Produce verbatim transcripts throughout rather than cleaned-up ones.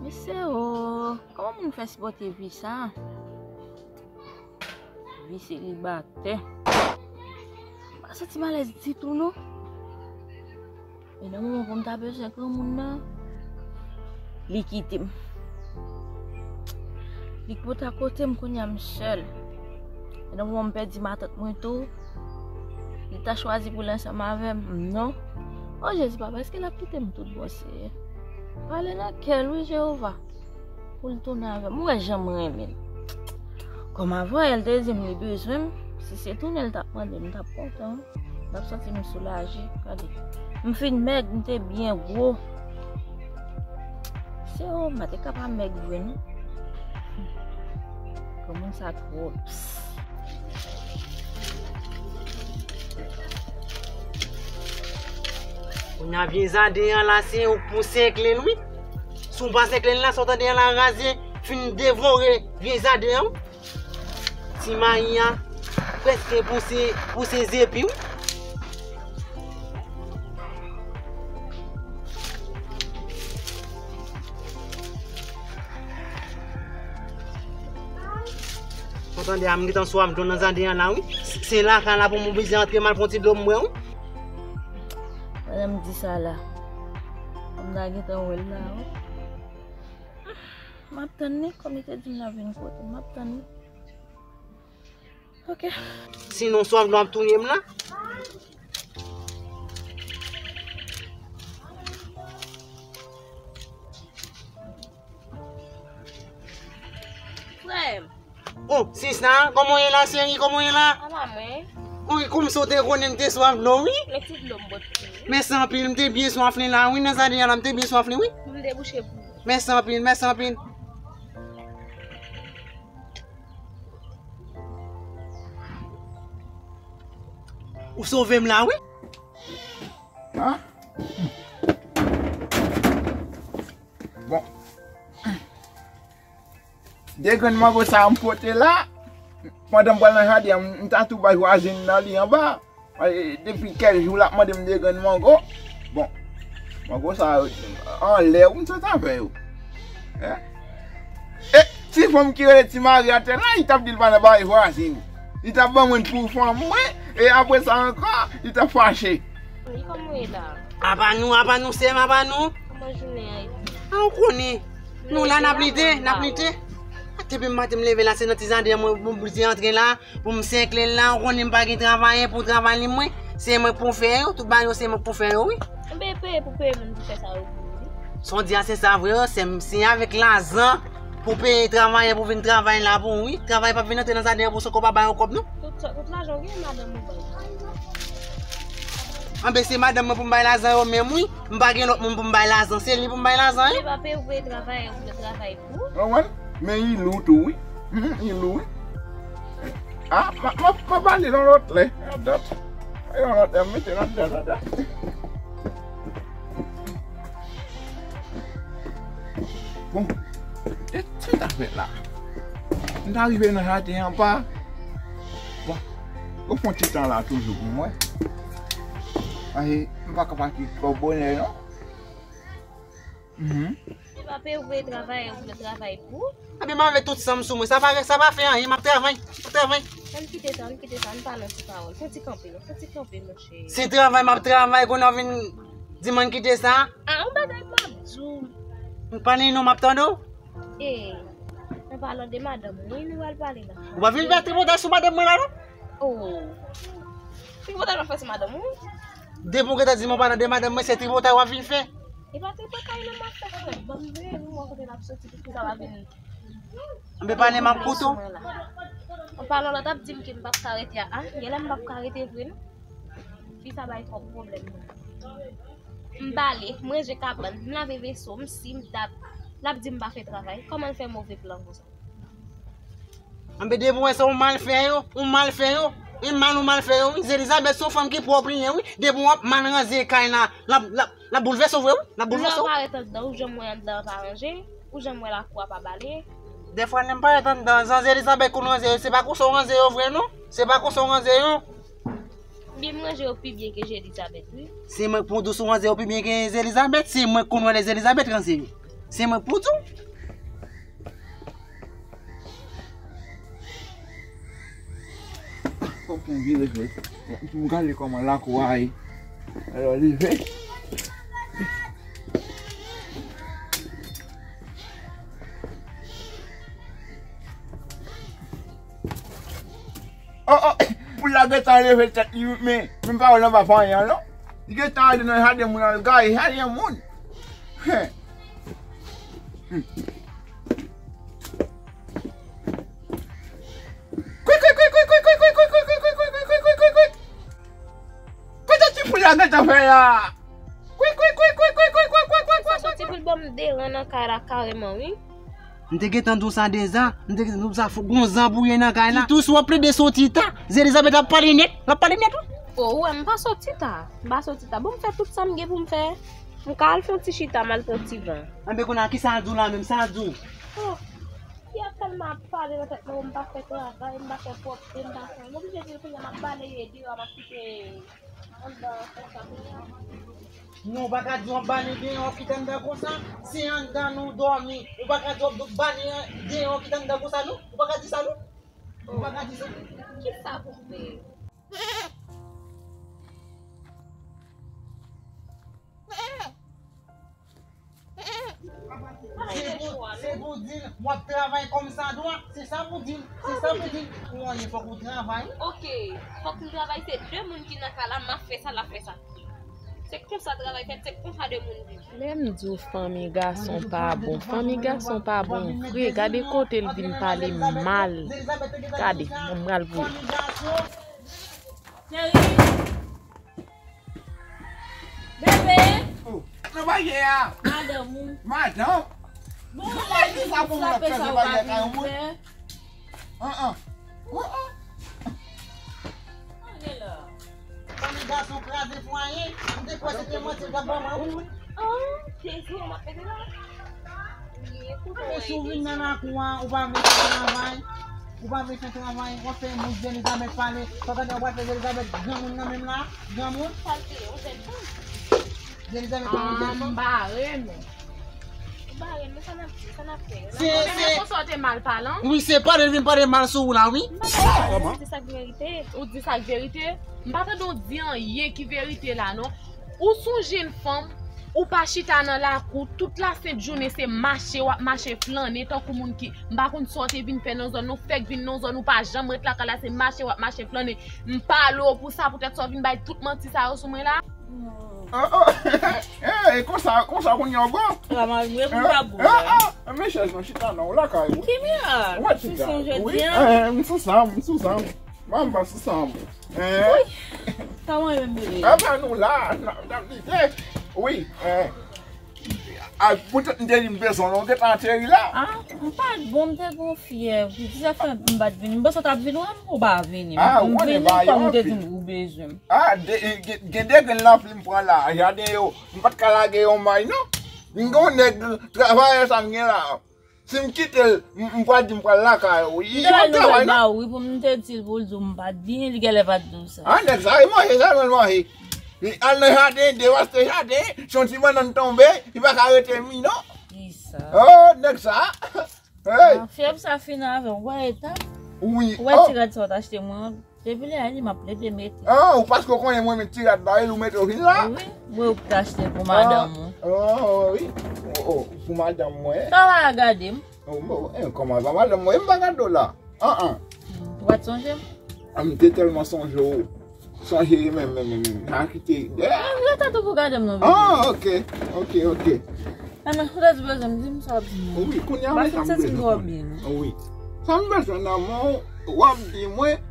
Se o, kòman moun fè sipòte vi sa? Vi selibatè. M pa santi m alèz ditou non. E nan moman pou m ta bezwen granmoun nan, li kite m. Li pote akote m, kounye a m sèl. E nan moman m pèdi matant mwen tou, li ta chwazi pou l ansanm avè m. Non. O Jezi papa, èske l ap kite m tout bon Seyè? Pale nan kè l wi Jewova. Pou l tounen avè m. Ou wè jan m renmen l. Kòm avan yè l te di m li bezwen m, si se tounen l t ap mande m, m t ap kontan. M t ap santi m soulaje. Gade. M fin mèg, m te byen gwo. Se o, m pa te ka pa mèg vre non. Granmoun sa twòp. Kounye a vye zaden an la, se ou k pou senkle l wi. Si w pa senkle l la, sa w tande an la, razye fin devore vye zaden an wi. Ti mayi a prèske pouse, pouse zepi wi. Ou tande a, m gentan swaf dlo nan zaden an la wi. Se lakay la pou m oblije antre m al pran ti dlo m bwè wi. Pandan m di sa la, m ta gentan wè l la wi. M ap tann li, kòm li te di m l ap vin kote m, m ap tann li. Ok. Sinon, swaf dlo ap touye m la. Frè m. Oh, sista, kòman w ye la, cheri? Kòman w ye la? Apa mwen? Wi, kòmsi w te konnen m te swaf dlo, wi. Men ti dlo m bwè pou ou. Mèsi anpil, m te byen swaf li la, wi, nan zaden an la, m te byen swaf li, wi. M debouche pou ou. Mèsi anpil, mèsi anpil. Ou sove m la, wi. An? Bon. De grenn mango sa a m pote la. Pandan m pral nan jaden an, m ta tou bay vwazen nan li anba. E, depi kèk jou l ap mande m de grenn mango. Bon, mango sa yo anlè, m sot avè yo. Hein? E ti fanm ki rele Ti Mari atè la, li t ap di l pa nan bagay vwazen. Li t ap ban mwen pou fanm mwen, e apre sa ankò, li t ap fache. Wi, kòman w ye la? Apa nou, apa nou, sè m, apa nou? Kòman jounen an ye? A, ou konnen. Nou la, n ap lite, n ap lite. Depi maten m leve la, se nan ti zaden an mwen, mwen oblije antre la. Pou m senkle l la, ou konnen m pa gen travayè pou travay li mwen. Se mwen k pou fè yo, tout bagay yo se mwen k pou fè yo, wi. Enben, peye pou peye moun pou fè sa yo pou ou, wi. Sa w di a se sa vre, sè m, se avèk lajan pou peye travayè pou vin travay la pou ou, wi. Travayè p ap vin antre nan zaden an pou sa w pa ba yo kòb, non. Tout sa, tout lajan w gen, madanm ou bay. Anben, se madanm mwen pou m bay lajan yo menm, wi. M pa gen lòt moun pou m bay lajan, se li pou m bay lajan, wi. Li pa peye pou peye travayè pou yo travay. Ou konprann? Men li lou tou, wi. Mhm, li lou, wi. A, m a, m a, m a pale yon lòt lè. Yon lòt lè, m mete ladan, ladan. Bon, e ti zafè la. M ta rive nan jaden anba. Bon, yo fè yon ti tan la toujou pou mwen. Ay, m pa ka pati twò bonè, non. Mhm. Li pa peye pou peye travayè pou yo travay pou ou. Ebyen, m avè tout san m sou mwen. Sa pa, sa pa fè anyen, m ap travay. M ap travay. Ann kite sa, ann kite sa, ann pa nan ti pawòl. Fè ti kanpe, non. Fè ti kanpe, monchè. Se travay m ap travay, kounye a w vin di m ann kite sa. A, yon bagay m ap di w. M pale non, m ap tande w. E, an palan de madanm ou, wi, nou pral pale la. Ou pa vin fè tripotay sou madanm mwen la, non? Oh. Tripotay m ap fè sou madanm ou? Depi w gentan di m an palan de madanm mwen, se tripotay w ap vin fè. E pa tripotay non m ap fè, frè m. Ban m veye pou m wè kote l ap soti, pou sa pa vin. Anben pale m ap koute w. An palan lòt ap di m ke m p ap ka rete a, a, genlè m p ap ka rete vre non. Fi sa bay twòp pwoblèm. M bale, m ranje kabann, m lave veso, m si, m dat. L ap di m pa fè travay. Kòman l fè move plan konsa? Anben depi w wè se ou mal fè yo, ou mal fè yo. E mal ou mal fè yo, wi. Zelizabèt se yon fanm ki pwòp li ye, wi. Depi w ap mal ranze kay la, l ap, l ap, l ap boulvèse w vre, wi. L ap boulvèse w. Lè w parèt anndan, ou janm wè anndan an pa ranje, ou janm wè lakou a pa bale. Dèfwa lè m parèt anndan, jan Zelizabèt konn ranze yo, se pa konsa w ranze yo vre, non. Se pa konsa w ranze yo. Byen, m ranje yo pi byen ke Zelizabèt, wi. Se mwen k pou di w si w ranze yo pi byen ke Zelizabèt, se mwen k konn wè lè Zelizabèt ranze yo. Se mwen pou di w. Fòk mwen vire vre. Pou m gade kòman lakou a ye. Alò, leve. Oh, oh, poul la gentan leve tèt li, men, men pa wè l anba pa anyen, non. Li gentan ale nan jaden moun, al gaye jaden moun. Hen. Hmm. Kwik, kwik, kwik. Kote ti poul la gentan fè la? Kwik, kwik, kwik. Sa soti pou l ban m deran nan kay la kareman, wi. M te gentan di w sa deja, m te gentan di w sa fò gon zanbouye nan kay la. Titous, w ap plede soti ta. Zelizabèt ap pale nèt, l ap pale nèt, wi. O, ou wè, m pa soti ta. M pa soti ta. Bon, m fè tout sa m gen pou m fè. M ka al fè yon ti chita, m al pran ti van. Enben, kounye a, kisa l di w la menm? Sa l di w? Oh, fi a tèlman ap pale nan tèt mwen, m pa fè travay, m pa fè pwòpte, m pa fè anyen. M oblije di l kounye a, m ap baleye deyò, m ap kite anndan konsa kounye a. Non, ou pa ka di w ap bale deyò, w ap kite anndan konsa. Se anndan nou dòmi. Ou pa ka di w ap bale deyò, w ap kite anndan konsa, non. Ou pa ka di sa, non. Ou pa ka di sa. Kisa pou m fè? Se pou, se pou di l, w ap travay kòmsadwa. Se sa pou di l. Se sa pou di l. Pou anyen, fòk ou travay. Ok, fòk m travay. Se de moun ki nan kay la, m ap fè sa, l ap fè sa. Se konsa travay fèt, se konsa de moun viv. Lè m di w fanmi gason pa bon, fanmi gason pa bon vre. Gade kote l vin pale mal. Gade, bon, m pral voye. Cheri. Bebe. Oh, nan bagay a. Madanm ou. Madanm? Bon, ou la di sa pou moun ap frape sa ou pa vin fè. An, an. An, an. Ann la. Fanmi gason kraze fwaye. M te kwè se te manti l t ap ban mwen, wi. An, Jezi, m ap pede la. Men si w vin nan lakou a, ou pa vle fè travay. Ou pa vle fè travay, w ap fè moun Elizabeth pale. Sa w tande w pral fè Elizabeth granmoun nan menm la? Granmoun? Sa l te ye, yon jèn fanm. Elizabeth pa yon jèn fanm? M bare nou. Ou bare nou, sa n ap di, sa n ap fè? Se, se konsa w te mal pale, an? Wi, se pale l vin pale mal sou ou la, wi. M pa tande, m di sa k verite. Ou di sa k verite? M pa tande w di anyen ki verite la, non. Ou se yon jèn fanm, ou pa chita nan lakou, tout lasent jounen se mache, w ap mache flannen tankou moun ki, m pa konn sa w te vin fè nan zòn nan, ou fèk vin nan zòn, ou pa janm ret lakay la, se mache, w ap mache flannen. M pale w pou sa, poutèt sa w vin bay tout manti sa yo sou mwen la. Oh, oh. Eh, konsa, konsa kounye a w bon? Sa mal mwen pou m pa bon. Ah, ah, men chèz nan chita nan, w lakay ou. Ki mirak? Ou wè chita. Wi, eh, m sou sa, m sou sa. Mwen pa sou sa, mwen. Hein? Wi. Kòman yo mele? Apa nou la, n ap, n ap lide. Wi, hein. A, poutèt m te di m bezwen w, ou gentan ateri la. Ah, m pa t bon, m te gon fyèv. Se sa fè m pa t vini. M panse w t ap vin wè m, ou pa vini. Ah, ou konnen bagay yo anpil. M vini kòm m te di w bezwen m. Ah, de, gen, gen de grenn lapli m pran la. Jaden yo, m pa t ka lage yon may, non. M gon nèg travayè sa m gen la. Si m kite l, m, m pral di m pral lakay ou. Li pa travay, non? Wi, pou m te di l pou l di w m pa t byen, li genlè pa t di w sa. Ah, nèg sa, li manje sèlman l manje. Li al nan jaden, devaste jaden, si yon ti bannann tonbe, li pa ka rete mi, non. Kisa? Oh, nèg sa. Hey! Ah, fyèv sa fin avè w, wè eta. Wi. Ou wè ti rad sa w t achte mwen an? Depi lè a li m ap plede mete. Ah, ou paske w konnen mwen met ti rad ba li, ou mete w vin la? Wi, mwen ou t achte pou madanm ou. Oh, wi. Oh, oh, pou madanm mwen. Sa w pa gade m? Oh, bon, eh, kòman pa madanm mwen, m pa gade w la. Ah, ah. Ou pa t sonje m? Ah, m te tèlman sonje w. Sonje menm, menm, menm, menm. A kite. Ah, m rete tou pou gade m non, bebe. Ah, ok, ok, ok. Ann, ou ta di bezwen m, di m sa w ap di m. Wi, kounye a, wi, sa m bezwen konnen. Wi. Sa m bezwen nan men w, w ap di mwen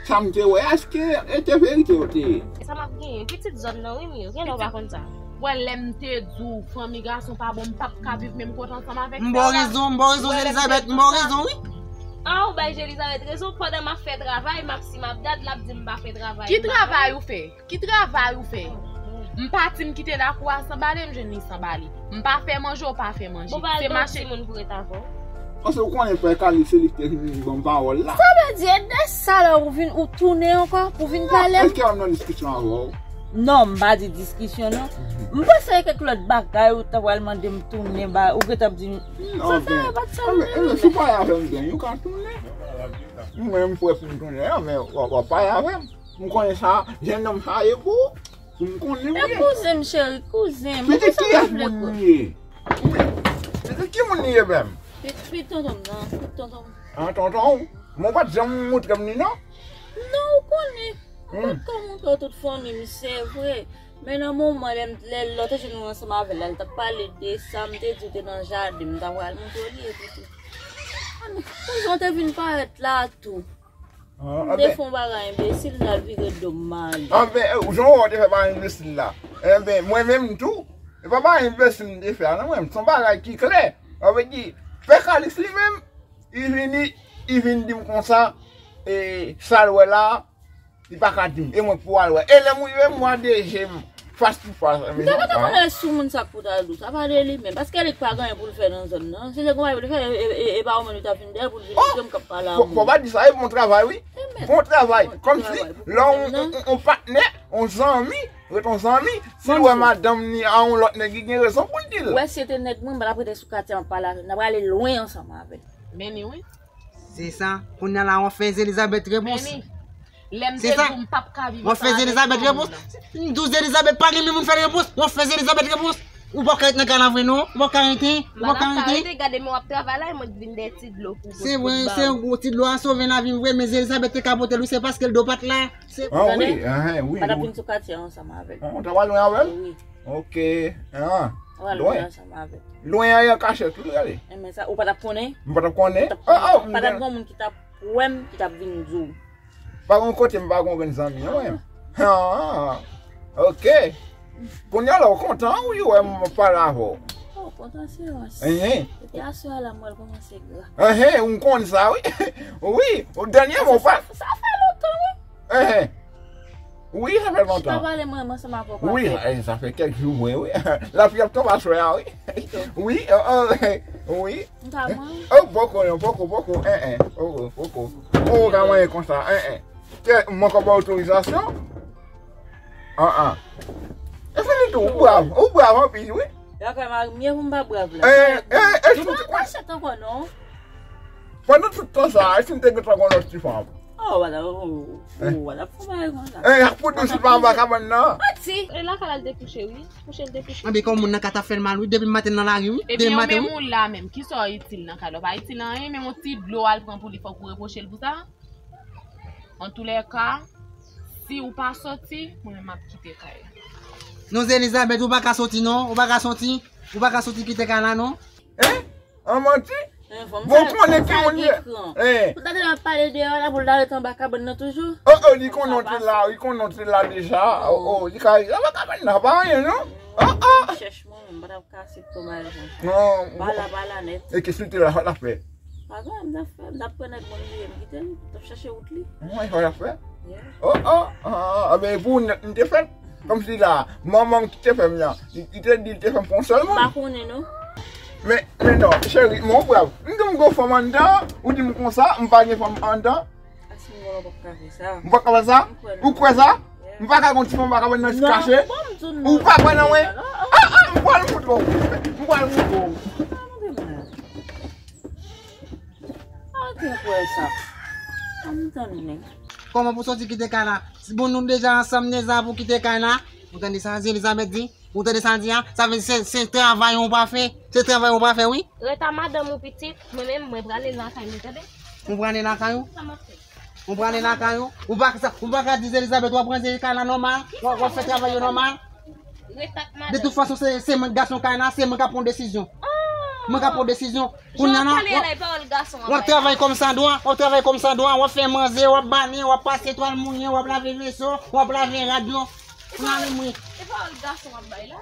sa m te wè, èske e te verite yo te ye? E sa m ap genyen? Pitit zòn nan, wi, m ye. Gen lè w pa konn sa. Wè, lè m te di w, fanmi gason pa bon, m p ap ka viv menm kote ansanm avèk sa. M ba w rezon, m ba w rezon, Elizabeth, m ba w rezon, wi. Ah, ou bay Elizabeth rezon, pandan m ap fè travay, m ap si m ap gad, l ap di m pa fè travay. Ki travay ou fè? Ki travay ou fè? M pati, m kite lakou a sanbale, m jwenn li sanbale. M pa fè manje, ou pa fè manje. Bon, pa al gen yon timoun pou ret avè w. Paske ou konnen frè Kali, se li ki te vin ban m pawòl la. Sa vle di, e de sa la ou vin, ou tounen ankò pou vin pale m? Èske m nan diskisyon avè w? Non, m pa di diskisyon, non. M panse gen kèk lòt bagay ou ta pral mande m tounen ba, ou gentan ap di m. Sa fè pa t sa. Anben, anben, si w pale avè m, gen, ou ka tounen. Mwen, m prè pou m tounen, men w ap pale avè m. M konnen sa, jennonm sa ye pou ou. M konnen w ye. E kouzen m, cheri, kouzen m. Kite kiyès moun li ye? Kite ki moun li ye menm? Pitit tonton m nan, pitit tonton m. Ah, tonton w? Mwen pa t janm montre m li, non? Non, ou konnen. Mwen pa t ka montre w tout fanmi m, se vre. Men nan moman, lè m, lè, lè w te jwenn mwen ansanm avè l la, l t ap pale de sa, m te di w te nan jaden, m ta pral montre w li, epi tou. Kouzen w te vin parèt la tou. M te fè yon bagay enbesil, m t al vire do m m ale. Anben, jan w wè w te fè bagay enbesil la. Enben, mwen menm tou, e pa bagay enbesil m te fè a, non, mwen, se yon bagay ki klè. Sa vle di, Pè Kalis li menm, li vini, li vin di m konsa, e, sa l wè la, li pa ka di m. E mwen pou al wè. E lè m rive, m wè de je m, fas pou fas. M te gentan konnen sou moun sa k pou ta di w. Sa pa de li menm. Paske li pa gen anyen pou l fè nan zòn nan. Si se konsa pou l fè, e, e, e, e pa ou menm li ta vin dèyè pou l vin di m k ap pale a moun. Fò pa di sa, e bon travay, wi. Bon travay. Kòmsi, lè yon, yon, yon patnè, yon zanmi, ret yon zanmi, si l wè madanm ni a yon lòt nèg, li gen rezon pou l di l. Wè, si se te nèg mwen, m pa t ap rete sou katye an pale avè l. N ap prale lwen ansanm avè l. Men ni, wi. Se sa. Kounye a la, w ap fè Zelizabèt repons. Men ni. Lè m te di w m p ap ka viv ansanm avèk yon moun. W ap fè Zelizabèt repons. M di w Zelizabèt pa renmen moun fè l repons. W ap fè Zelizabèt repons. Ou pa ka ret nan kay la vre non. Ou pa ka rete. Ou pa ka rete. Gade men w ap travay la, e mwen k vin dèyè ti dlo pou, pou, pou ba w. Se vre, se yon gwo ti dlo a sove lavi m vre, men Zelizabèt te ka pote l wi, se paske l do pa t la. Se... Ah wi, wi. Pa t ap vin sou katye ansanm avè l. Ah, ou ta pral lwen avè l? Wi. Ok. Ah, lwen. Lwen an, an kachèt tou, gade. Enben sa, ou pa t ap konnen? M pa t ap konnen. Ou pa t ap konnen. Pa t ap gen moun ki t ap wè m, ki t ap vin di w. Pa gen kote m pa gen grenn zanmi, non, mwen. Ah, ok. Kounye a la, ou kontan, wi, wè m pale avè w. Oh, kontan se yon. Enhen. Epi aswè a la, m wè l kòmanse gra. Enhen, ou konn sa, wi. Wi, ou dènye mo pa. Sa, sa fè lontan, wi. Enhen. Wi, sa fè lontan. Chita pale mwen, mwen ansanm avè w. Wi, eh, sa fè kèk jou, mwen, wi. Lapli ap tonbe aswè a, wi. Wi, oh, oh, wi. M ka manyen? Oh, poko, non, poko, poko, eh, eh, poko, poko. Ou ka manyen konsa, eh, eh. Kè, mwen ka ba otorizasyon? Ah, ah. E fini tou, ou brav, ou brav anpil, wi. Lakay mari m ye pou m pa brav la. Eh, eh, eh, ou pa kachèt ankò, non. Pandan tout tan sa, e si m te gentan gen lòt ti fanm? Oh, w a t ap, oh, w a t ap fè bagay konsa. Eh, ak poud ou si pa anba kabann nan. Pati! E lakay la l te kouche, wi. Kouche l te kouche. Anben, kòm moun nan ka ta fè l mal, wi. Depi maten nan lari, wi. Depi maten, wi. Ebyen, ou menm ou la menm. Kisa w itil nan kay la? Ou pa itil anyen, menm yon ti dlo w al pran pou li, fòk ou repwoche l pou sa? Antoulèka, si ou pa soti, mwen menm m ap kite kay la. Non, Zelizabèt, ou pa ka soti, non. Ou pa ka soti. Ou pa ka soti kite kay la, non. Hein? An manti? Bon, konnen ki moun ye. Pou tande m ap pale deyò la, pou l ta ret anba kabann nan toujou. Oh, oh, li konnen w te la, li konnen w te la deja. Oh, oh, li ka anba kabann nan, pa anyen, non? Oh, oh. Chèch mwen, mwen pa t ap ka aksepte yon bagay konsa. Non. Bala, bala nèt. E ke si l te la, sa l ap fè? Pa grav, m t ap fè, m t ap pran nèg mwen li ye, m kite l, m t ap chache wout li. Mwen, sa l ap fè? Yeah. Oh, oh, ah, ah, ah, ben, pou nèt, m te fèt. Kòmsi la, manman m ki te fè m nan. Li, li te di li te fè m pou yon sèl moun. M pa konnen, non. Men, men non, cheri, men ou brav. M di m gon fanm anndan, ou di m konsa, m pa gen fanm anndan. Asimwòlò p ap ka fè sa. M p ap ka fè sa? M kwè non. Ou kwè sa? Yeah. M pa ka gon ti fanm, m pa ka pran nan ti kache? Non, bon, m di w non. Ou pa kwè nan mwen? Non, non. Ah, ah, m pral montre w. M pral montre w. Ah, montre mwen. Ah, te kwè sa. Ann tann li. Kòman pou soti kite kay la? Si bon nou deja ansanm deja pou kite kay la. Ou tande sa Zelizabèt di? Ou tande sa l di a? Sa vle di se, se travay ou pa fè. Se travay ou pa fè, wi. Ret a madanm ou pitit, mwen menm, mwen prale lakay mwen, tande? Ou prale lakay ou? Sa m ap fè? Ou prale lakay ou? Ou pa sa, ou pa ka di Zelizabèt w ap range kay la nòmal? W ap, w ap fè travay yo nòmal? Ret ak madanm. De tout fason, se, se mwen k gason kay la, se mwen k ap pran desizyon. Ah! Mwen k ap pran desizyon. Kounye a la, w ap, w ap travay kòm sa dwa, w ap travay kòm sa dwa, w ap fè manje, w ap bale, w ap pase twal mounye, w ap lave veso, w ap lave rad yo. Kounye a la, mwen. E pawòl gason w ap bay la?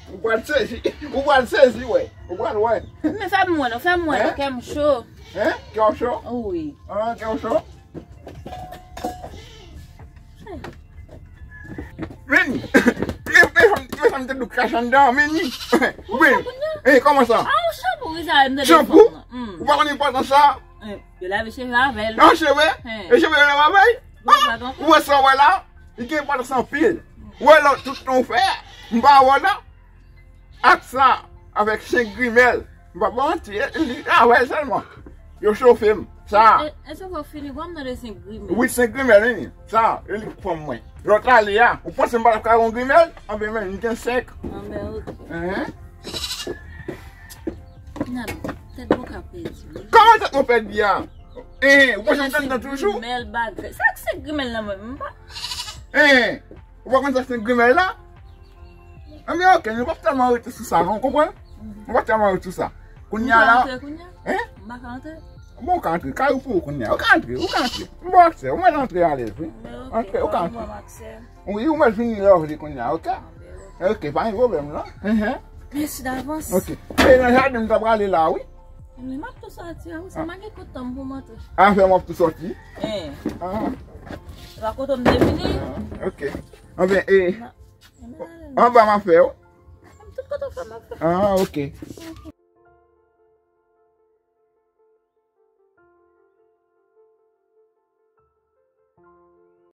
Ou pral sezi, ou pral sezi, wè. Ou pral wè. Men fè m wè non, fè m wè non, kè m cho. Hein? Kè w cho? Wi. Ah, kè w cho? Vini. E, e, e, fanm te dou kach anndan, vini. Vini. E, kòman sa? Ah, yon chanpou, wi, sa, m te... Chanpou? Ou pa konn enpòtans sa? Yo lave cheve avè l. Nan cheve? E cheve yo lave avè l? Ou wè sa w wè la? Li gen enpòtans anpil. Ou wè lòt tout tan w fè a? M pa wè w la. Ak sa, avèk chen grimèl. M pa ba manti, li travay sèlman. Yo chofe m. Sa. E, e sa fò fini, gwa m nan de sen grimèl. Wi, sen grimèl, wi. Sa, e li k fanm mwen. Lòt la li a. Ou panse m pa t ap ka yon grimèl? Anben, men, m gen senk. Anben, ok. Hein? Nan, tèt mwen ka pèdi, wi. Kòman tèt mwen pèdi a? Hein, ou panse m t anndan toujou? Grimèl bagay. Sa k se grimèl nan mwen, m pa. Hein, ou pa konn sa k se grimèl la? Anben, ok, nou p ap tèlman rete sou sa, non, ou konprann? Nou p ap tèlman rete sou sa. Kounye a la. Ou ka antre kounye a? Hein? M pa ka antre? Bon, ou ka antre. Kay ou pou ou kounye a. Ou ka antre, ou ka antre. M ba w aksè, ou mèt antre alèz, wi. Antre, ou ka antre. Wi, ou mèt vini lè w vle kounye a, ok? Ok, pa gen pwoblèm, non? Mèsi davans. Ok. E nan jaden m ta prale la, wi. M ap tou sòti a, wi, se m pa gen kout tan pou m antre. Afè m ap tou sòti? Hein. Ah. Se pa kote m te vini? Ah, ok. Anben, e, anba m ap fè w. Tout kote w fè m ap fè. Ah, ok.